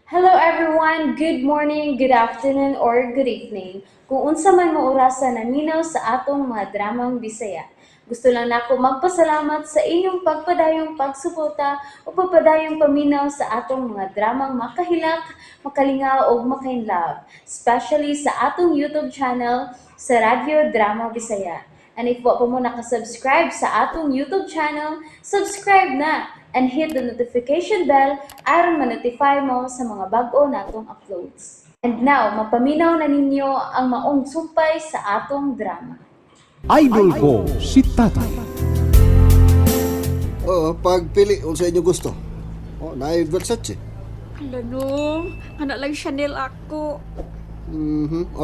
Hello everyone! Good morning, good afternoon, or good evening. Kung unsa man mo orasa naminaw sa atong mga dramang Bisaya. Gusto lang nako magpasalamat sa inyong pagpadayong pagsuporta o pagpadayong paminaw sa atong mga dramang makahilak, makalingaw ug makainlove, especially sa atong YouTube channel sa Radyo Drama Bisaya. And if wa pa mo nakasubscribe sa atong YouTube channel, subscribe na and hit the notification bell aron ma-notify mo sa mga bag-o natong uploads. And now, mapaminaw na ninyo ang maong sumpay sa atong drama. Idol ko si Tatay. Oo, pagpili unsa inyo gusto. Oh, naay Versace. Hala no, ana lang Chanel ako.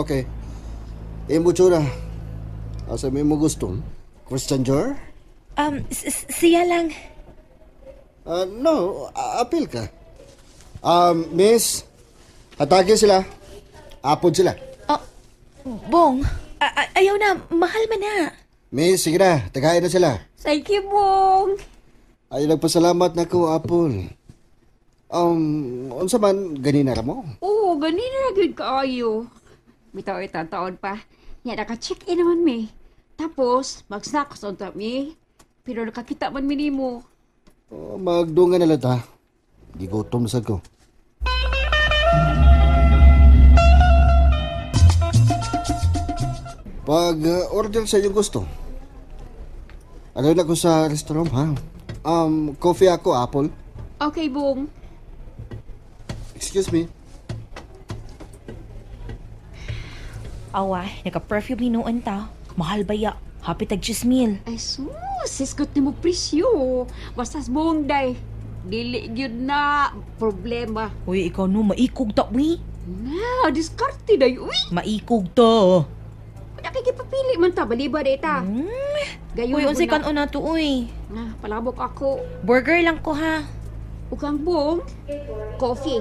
Okay. Imo tsura. Asa may mo gusto? Christian Dior? Siya lang. Ah, no, apil ka. Miss, atake sila. Apod sila. Oh, Bong, ayaw na, mahal man na. Miss, sige na, tagain na sila. Thank you, Bong. Ay, nagpasalamat na ko, Apple. Unsa man, ganina ra mo? Oo, ganina na gyud kaayo. Bitaw ay taon pa. Nya naka-check-in naman mi. Tapos, mag-snacks unta mi. Pero nakakita man mi nimo. Oh, magdungan na lang ta. Gigutom sad ko. Pag order sa inyong gusto. Ano na ko sa restaurant, ha? Coffee ako, Apple. Okay, Bong. Excuse me. Awa, naka-perfume ni noon ta. Mahal ba ya? Happy tag mil. Ay sus, siskot nimo presyo. Basta Bong day. Dili gyud na problema. Uy, ikaw no, maikog ta, uy. Na, diskarte day uy. Maikog ta. Nakikipapili man ta, baliba day ta. Gayon Uy, na unsay po na. kanon na to, uy. Na, palabok ako. Burger lang ko, ha. Ug ang Bong, coffee.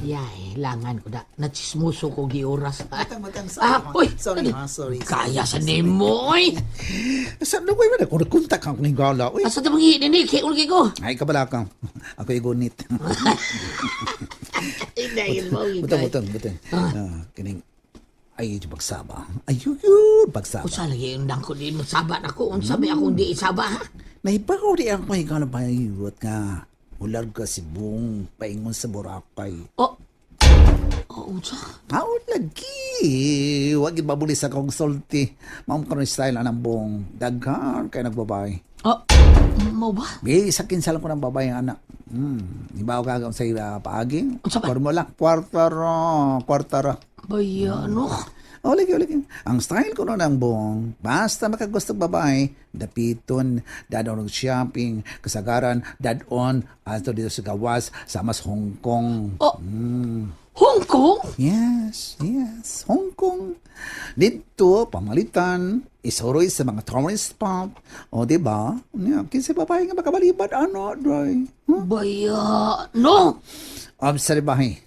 Yay, langan ko na. Natsismuso ko gioras. Matang, matang, sorry. Ah, uy! Sorry, ha, sorry. Kaya sa nimo, oy! Sa lugoy man ako, nagkunta kang ning gala, uy. Asa ta mangi nini kay ulgi ko. Ay, kabala kang. Ako igunit. Inay mo Butang, butang, butang. Ah, kining, ay, yung pagsaba. Ay, yun, yun, pagsaba. Usa lagi ang dangko di mo saba nako unsa may akong di isaba ha? Nahibaw di ako higala pa iwat nga. Ular ka si Bong, paingon sa Boracay. Oh. Oh, unsa? Ah, lagi. Huwag ibabuli sa kong sulti. Maam ka style ang Bong. Daghan kay nagbabay. Oh, mo ba? Bi, sa kinsalan ko ng babae ang anak. Ibaw ka sa ila paagi. Unsa ba? Formula, kwarta ra, kwarta ra. Baya ano? O, lagi, lagi. Ang style ko noon ang buong. Basta makagusto babae, dapiton, dadon og shopping, kasagaran, dadon, ato dito sa gawas, sa mas Hong Kong. Oh. Hong Kong? Yes, yes, Hong Kong. Dito, pamalitan, isuroy sa mga tourist spot. O, di ba? Yeah, kinsa babae nga makabalibad, ano, dry. Huh? Baya no. Obserbahe.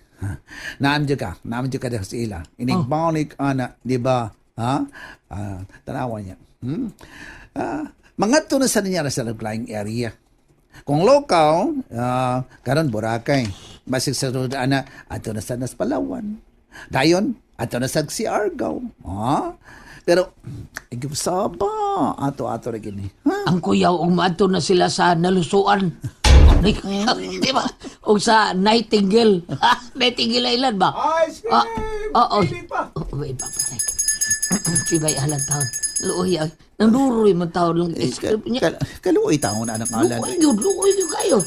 Naam ka, naam ka sa ila. Inigbalik ana, di ba? Ha? Ah, tanawa niya. Ah, mga to na sa niya sa flying area. Kung local, karon Boracay. Basig sa road ana, ato na sa nas Palawan. Dayon, ato na sa Siargao. Ha? Pero, igusaba, ato-ato ra gini. Ha? Ang kuyaw og maadto na sila sa nalusuan. Di ba? Og sa Nightingale. Nightingale Island ba? Ice cream! Ah, oo. Init pa. Oh, wait pa patay. Sibay alang taon. Luoy ay. Nanduroy man taon lang ice cream niya. Kaluoy taon na anak alan. Luoy yun, luoy yun kayo.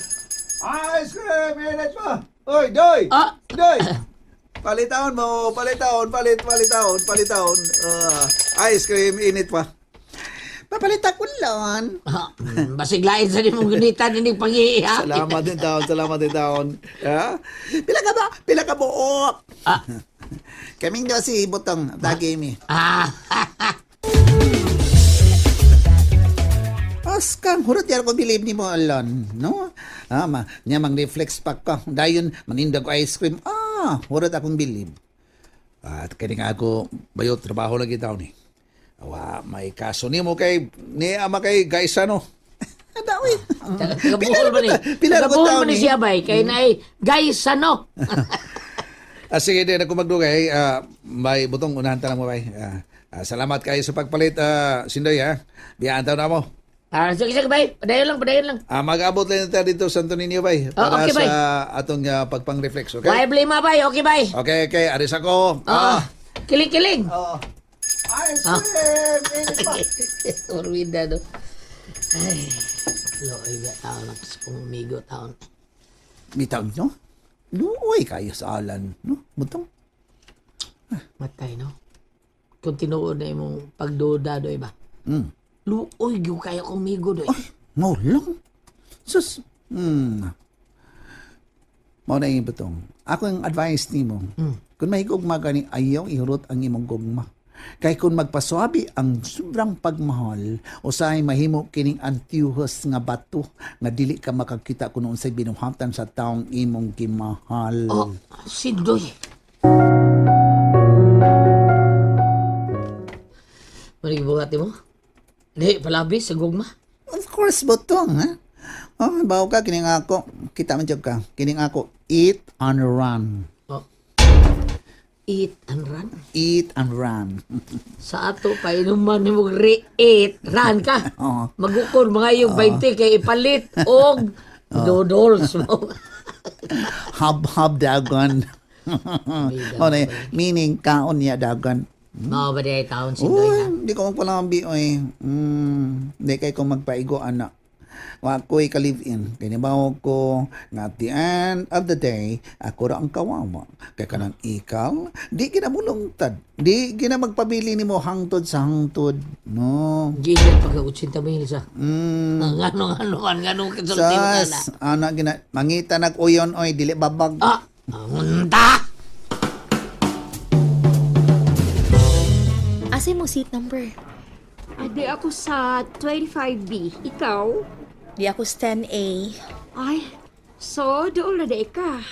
Ice cream! Init pa! Oy, Doy! Ah! Doy! Palitaon mo! Palitaon! Palit! Palitaon! Palitaon! Ah, ice cream! Init pa! Papalit ako lang. Ah, Basiglain sa nimong gunitan ining panghihiha. Salamat din taon. Salamat din taon. Ha? Pila ka ba? Pila ka buok? Ah. Kaming daw si Butong. Dagi mi. Ah, Askang, hurot yan ko believe ni mo alon, no? Ah, ma, niya mang reflex pa ka. Dayon, manindag ko ice cream. Ah, hurot akong believe. At kini nga ako, bayo, trabaho lagi daw ni. Awa, may kaso ni mo kay, ni ama kay guys ano. Ada oy. Taga Bohol ba ni? Pila Taga ko Bohol taon ba ni ni? siya bay? Kay naay guys ano? Ah, sige, di na ko magdugay. Ah, may butong unahan ta na mo bay. Salamat kayo sa pagpalit, Sindoy ha. Biyaan taon na mo. Ah, sige sige bay. Padayon lang, padayon lang. Ah, mag-abot lang tayo dito sa Santo Niño bay Ah, para okay, bay. sa atong pagpang-reflex, okay? Why blame bay? Okay bay. Okay. Aris ako. Ah. Kiling-kiling. Oo. Ay, Ah. sige. Orwida do. Ay, looy ga taon ang kung umigo taon. Bitaw no? Luoy kayo sa alan, no? Butong. Matay no. Kung tinuod na imong pagduda doy ba. Luoy gyud kayo kong migo doy. Mo lang. Sus. Mao na yung butong. Ako ang advice nimo. Kung mahigugma ka ni ayaw ihurot ang imong gugma. Kay kung magpaswabi ang sobrang pagmahal, usahay mahimo kining antihos nga bato nga dili ka makakita kung unsay binuhatan sa taong imong gimahal. Oh, sindoy. Manig buhat mo? Di, palabi sa gugma. Of course, butong, ha? Oh, bawo ka, kining ako. Kita man jud ka. Kining ako, eat and run. Oh. Eat and run. Eat and run. Sa ato, painuman ni mo re-eat, run ka. Oo. Magukon mga yung 20 kay ipalit og noodles mo. Hab-hab dagon. Oh, na, meaning, kaon niya dagon. Mao ba di ay taon si Doy ha? Uy, di ko magpalambi, oy. Di kay ko magpaigo, anak. Wa ko'y ka-live-in. Kinibaw ko nga at the end of the day, ako ra ang kawawa. Kay kanang ikaw, di kinamulungtad. Di gina magpabili nimo hangtod sa hangtod. No. Gihil pagka 80 mil sa. Ngano ngano man ngano kasulti mo ka na. Sas, ana gina mangita nag uyon oy dili babag. Ah, unta. Asa mo seat number? Ade ako sa 25B. Ikaw? Di ako sa 10A. Ay, so doon na di ka.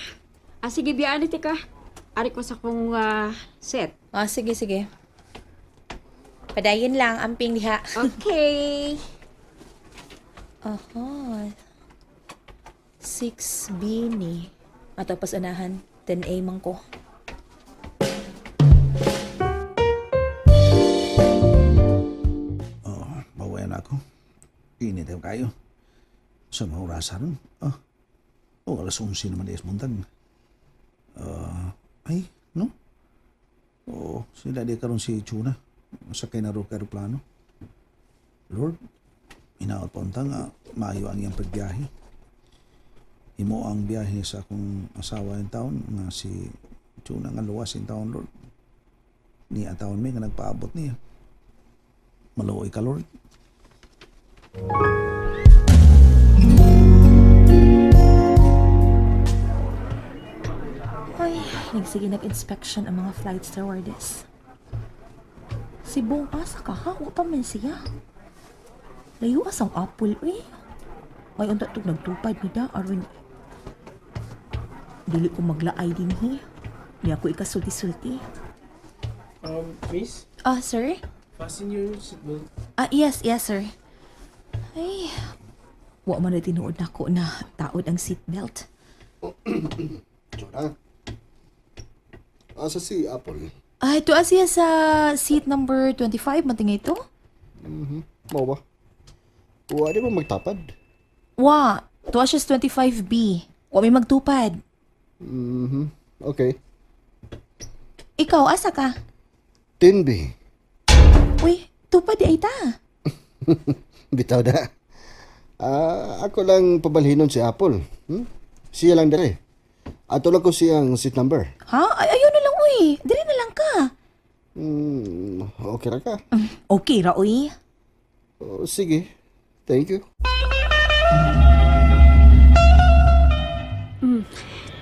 Ah, sige, biyaan na ka. Ari ko sa kong set. Ah, sige, sige. Padayon lang, amping diha. Okay. Aha. 6B ni. Ato pas unahan, 10A man ko. Oh, bawayan ako. Init tayo kayo. Sa mga orasan ron. Ah. Oh, alas 11 naman is buntag. Ah, ay, no? Oo, sila di karon si Chuna. Sakay na ro ka aeroplano. Lord, inaot pa unta nga maayo ang iyang pagbiyahe. Imo ang biyahe sa akong asawa in taon nga si Chuna nga luwas in taon, Lord. Ni ang taon mi nga nagpaabot niya. Maluoy ka, Lord. Ay, nagsige nag-inspection ang mga flight stewardess. Si Bong asa ka ha? Wa pa man siya. Layo asang apple eh. Ay, unta tug nagtupad ni da aron. Dili ko maglaay din he. Di ako ikasulti-sulti. Miss, Ah, sir? fasten your seatbelt. Ah, yes, yes, sir. Ay, wa man na tinuod nako na taod ang seatbelt. Chona. Asa si Apple? Ah, ito siya sa seat number 25, matingay ito. Mao ba? Wa di mo magtapad. Wa, tuwa siya sa 25B. Wa may magtupad. Okay. Ikaw, asa ka? 10B. Uy, tupad di ay ta. Bitaw na. Ah, ako lang pabalhinon si Apple. Siya lang dire. Ato lang ko siyang seat number. Ha? Ay, ayaw na lang, uy. Dili na lang ka. Okay ra ka. Okay ra, uy. Oh, sige. Thank you.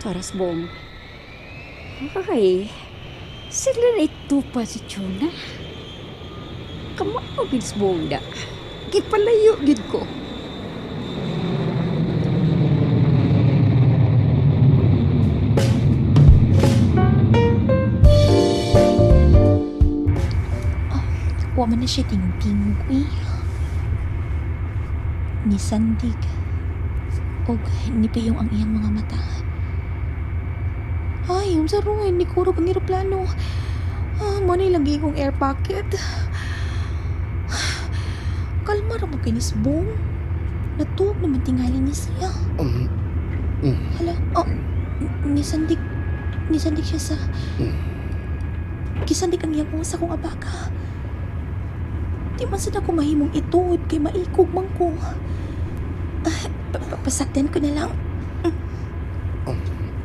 Taras bong. Ay, sila na ito pa si Chuna. Kamao gid bong da. Gipalayo gid ko. Wa man na siya tingog-tingog, uy. Nisandig og nipiyong ang iyang mga mata. Ay, unsa ron, nikurog ang eroplano. Ah, mo na lagi kong air pocket. Kalma ra mo kinis Bong. Natuog naman tingali ni siya. Hala, oh, nisandig, nisandig siya sa... Gisandig ang iyang usa kong abaka. Di man sad ako mahimong ituod kay maikog man ko. Ah, pasaktan ko na lang.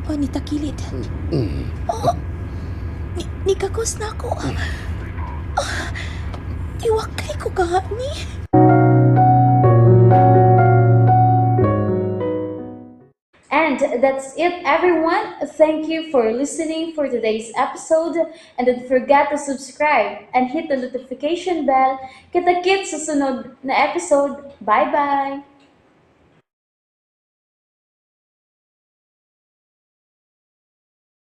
Oh, nitakilid. Oh, nikakos na ako. Ah, iwakay ko gani. And that's it, everyone. Thank you for listening for today's episode. And don't forget to subscribe and hit the notification bell. Kita-kits sa sunod na episode. Bye-bye!